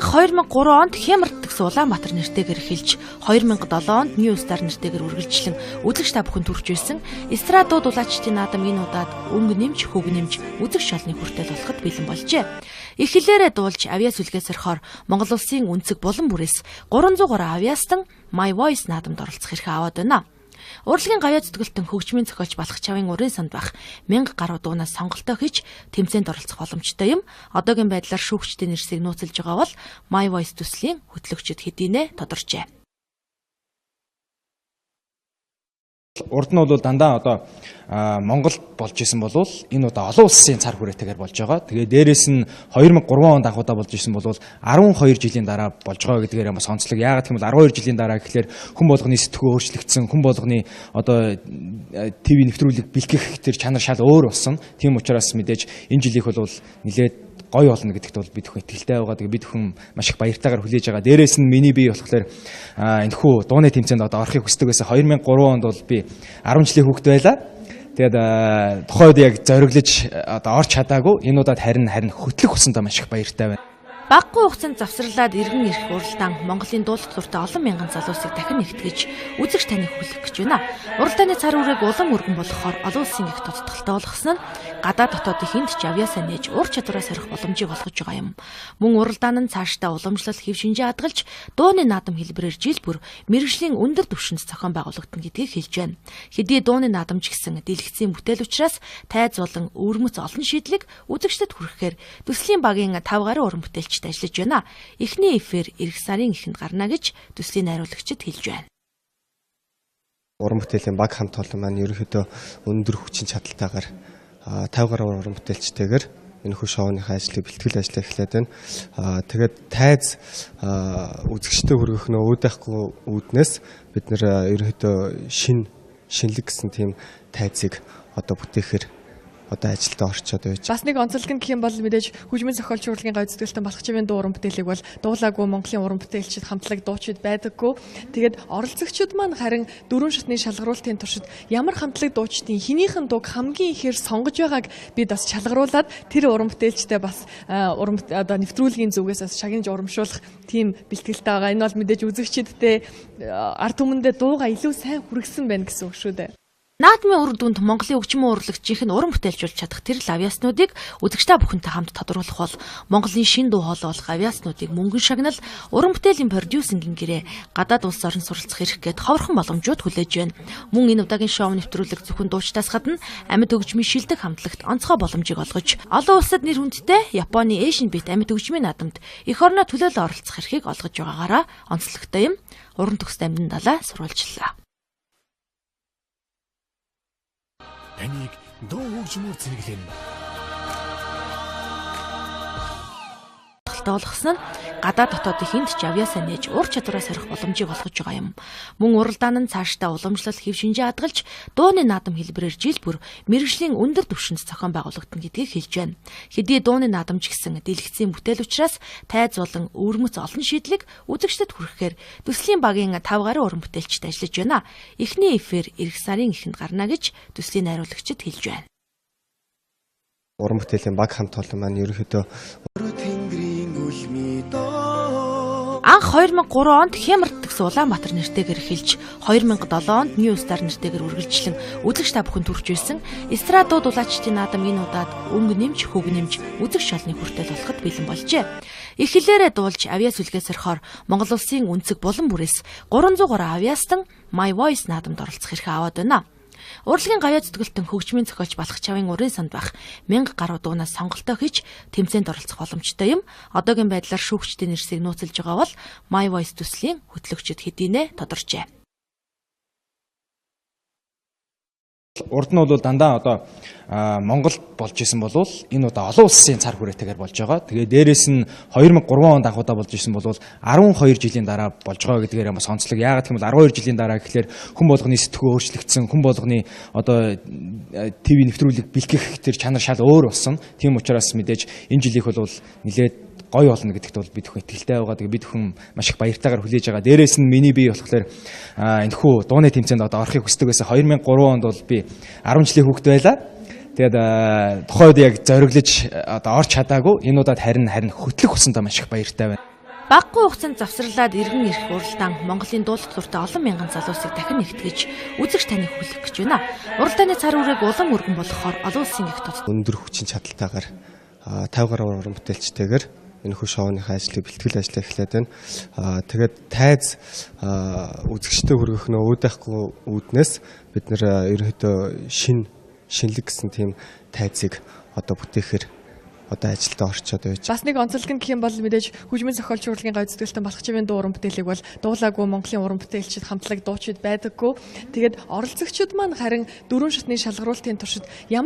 Анх 2003 онд Хямарт гэсэн Улаанбаатар нэртэйгээр эхэлж 2007 онд New Star нэртэйгээр үргэлжлэн үзэгч та бүхэн төрж ирсэн эстрад дуу дулаачдын наадам энэ удаад өнгө нэмж хөг нэмж үзэгч шалны хүртэл болоход бэлэн болжээ. Их хэлээрээ дуулж авиа сүлгээ сорхоор Монгол улсын өнцөг булан бүрээс 303 авиастан My Voice наадамд оролцох эрхээ аваад байна. Урлагийн гавьяа зүтгэлтэн хөгжмийн зохиолч Балах Чавын урын санд байх 1000 гаруй дуунаас сонголтоо хийж тэмцээнд оролцох боломжтой юм. Одоогийн байдлаар шүүгчдийн нэрсийг нууцлж байгаа бол My Voice төслийн хөтлөгчд хэдийнэ тодорчээ. Урд нь бол дандаа одоо Монгол болж исэн болвол энэ удаа олон улсын цар хүрээтэйгээр болж байгаа. Тэгээ дээрэс нь 2003 онд анх удаа болж исэн бол 12 жилийн дараа болж байгаа гэдгээр бас онцлог. Яагаад гэвэл 12 жилийн дараа гэхлээр хүн болгоны сэтгүү өөрчлөгдсөн, хүн болгоны одоо ТV нэвтрүүлэг бэлтгэх тэр чанар шал өөр болсон. Тийм учраас мэдээж энэ жилийнх бол нэлээд гоё болно гэдэгт бол бид бүхэн итгэлтэй байгаа. Тэгээ бид бүхэн маш их баяртайгаар хүлээж байгаа. Дээрээс нь миний бие болохоор энэхүү дууны тэмцээнд одоо орохыг хүсдэг байсан. 2003 онд бол би 10 жилийн хүүхэд байлаа. Тэгээд тухайн үед яг зориглож одоо орч чадаагүй. Энэ удаад харин хөтлөх усандаа маш их баяртай байна. Багагүй хугацаанд завсарлаад эргэн ирэх уралдаан Монголын дуулах дуртай олон мянган залуусыг дахин нэгтгэж үзэгч таныг хүлээх гэж байна. Уралдааны цар үрээг улам өргөн болгохоор олон улсын их тодтолтой болгосон нь гадаад дотоодын хүнд ч авьяасаа нээж ур чадвараа сорих боломжийг олгож байгаа юм. Мөн уралдаан нь цаашдаа уламжлал хэв шинжээ хадгалж дууны наадам хэлбэрээр жил бүр мэргэжлийн өндөр түвшинд зохион байгуулагдана гэдгийг хэлж байна. Хэдий дууны наадам ч гэсэн дэлгэцийн бүтээл учраас тайз болон өвөрмөц олон шийдлийг үзэгчдэд хүрэхээр төслийн багийн 5 гаруй уран бүтээлчд ажиллаж байна. Эхний эфир ирэх сарын эхэнд гарна гэж төслийн найруулагчид хэлж байна. Уран бүтээлийн баг хамт олон маань ерөнхийдөө өндөр хүчин чадалтайгаар 50 гаруй уран бүтээлчтэйгээр энэхүү шоуныхаа ажлыг бэлтгэл ажлаа эхлээд байна. Тэгээд тайз үзэгчдэд хүргэх нөө үүдахгүй үүднээс бид нэр ерөнхийдөө шинэлэг гэсэн тийм тайзыг одоо бүтээхээр одоо ажилдаа орчоод байж. Бас нэг онцлог нь гэх юм бол мэдээж хөгжмийн зохиолч урлагийн гавь зүтгэлтэн Балах Чавын дуу уран бүтээлийг бол дуулаагүй Монголын уран бүтээлчид хамтлаг дуучид байдаггүй. Тэгээд оролцогчид маань харин дөрвөн шатны шалгаруултын туршид ямар хамтлаг дуучдын хэнийхэн дууг хамгийн ихээр сонгож байгааг бид бас шалгаруулад тэр уран бүтээлчтэй бас уран одоо нэвтрүүлгийн зүгээс бас шагнаж урамшуулах тийм бэлтгэлтэй байгаа. Энэ бол мэдээж үзэгчидтэй ард түмэндээ дуугаа илүү сайн хүргэсэн байна гэсэн үг шүү дээ. Наадмын үр дүнд Монголын хөгжмөн урлагчийнх нь уран бүтээлч болж чадах тэр л авьяаснуудыг үзэгч та бүхэнтэй хамт тодруулах бол Монголын шин дуу хоолой болох авьяаснуудыг мөнгөн шагнал уран бүтээлийн продюсингийн гэрээ гадаад улс орон суралцах эрх гээд ховорхон боломжууд хүлээж байна. Мөн энэ удаагийн шоу нэвтрүүлэг зөвхөн дуучдаас гадна амьд хөгжмийн шилдэг хамтлагт онцгой боломжийг олгож олон улсад нэр хүндтэй Японы Asian Beat амьд хөгжмийн наадамд эх орноо төлөөлөн оролцох эрхийг олгож байгаагаараа онцлогтой юм. Уран төгс дамжин далаа сурвалжлаа. Таныг дуу хөгжмөөр цэнэглэн. Болгосон нь гадаад дотоодын хүнд ч авьяасаа нээж ур чадвараа сорих боломжийг олгож байгаа юм. Мөн уралдаан нь цаашдаа уламжлал хэв шинжээ хадгалж дууны наадам хэлбэрээр жил бүр мэргэжлийн өндөр түвшинд зохион байгуулагдана гэдгийг хэлж байна. Хэдий дууны наадам ч гэсэн дэлгэцийн бүтээл учраас тайз болон өвөрмөц олон шийдлийг үзэгчдэд хүрэхээр төслийн багийн 5 гаруй уран бүтээлчд ажиллаж байна. Эхний эфир ирэх сарын эхэнд гарна гэж төслийн найруулагчид хэлж байна. Уран бүтээлийн баг хамт олон маань ерөнхийдөө Анх 2003 онд Хямарт гэсэн Улаанбаатар нэртэйгээр эхэлж 2007 онд New Star нэртэйгээр үргэлжлэн үзэгч та бүхэн төрж ирсэн эстрад дуу дулаачдын наадам энэ удаад өнгө нэмж хөг нэмж үзэгч шалны хүртэл болоход бэлэн болжээ. Их хэлээрээ дуулж авиа сүлгээ сорхоор Монгол улсын өнцөг булан бүрээс 303 авиастан My Voice наадамд оролцох эрхээ аваад байна. Урлагийн гавьяа зүтгэлтэн хөгжмийн зохиолч Балах Чавын урын санд байх 1000 гаруй дуунаас сонголтоо хийж тэмцээнд оролцох боломжтой юм. Одоогийн байдлаар шүүгчдийн нэрсийг нууцлж байгаа бол My Voice төслийн хөтлөгчд хэдийнэ тодорчээ. Урд нь бол дандаа одоо Монгол болж исэн болвол энэ удаа олон улсын цар хүрээтэйгээр болж байгаа. Тэгээ дээрэс нь 2003 онд анх удаа болж исэн бол 12 жилийн дараа болж байгаа гэдгээр бас онцлог. Яагаад гэвэл 12 жилийн дараа гэхлээр хүн болгоны сэтгүү өөрчлөгдсөн, хүн болгоны одоо ТV нэвтрүүлэг бэлтгэх тэр чанар шал өөр болсон. Тийм учраас мэдээж энэ жилийнх бол нэлээд гоё болно гэдэгт бол бид бүхэн итгэлтэй байгаа. Тэгээ бид бүхэн маш их баяртайгаар хүлээж байгаа. Дээрээс нь миний бие болохоор энэхүү дууны тэмцээнд одоо орохыг хүсдэг байсан. 2003 онд бол би 10 жилийн хүүхэд байлаа. Тэгээд тухайн үед яг зориглож одоо орч чадаагүй. Энэ удаад харин хөтлөх усандаа маш их баяртай байна. Багагүй хугацаанд завсарлаад эргэн ирэх уралдаан Монголын дуулах дуртай олон мянган залуусыг дахин нэгтгэж үзэгч таныг хүлээх гэж байна. Уралдааны цар хүрээг улам өргөн болгохоор олон улсын их тод өндөр хүчин чадалтайгаар 50 гаруй уран бүтээлчтэйгээр энэхүү шоуныхаа ажлыг бэлтгэл ажлаа эхлээд байна. Тэгээд тайз үзэгчдэд хүргэх нөө үүдахгүй үүднээс бид нэр ерөнхийдөө шинэлэг гэсэн тийм тайзыг одоо бүтээхээр одоо ажилдаа орчоод байж. Бас нэг онцлог нь гэх юм бол мэдээж хөгжмийн зохиолч урлагийн гой зүтгэлтэн Балхчивын дуу уран бүтээлийг бол дуулаагүй Монголын уран бүтээлчид хамтлаг дуучид байдаггүй. Тэгээд оролцогчид маань харин дөрвөн шатны шалгаруултын туршид ямар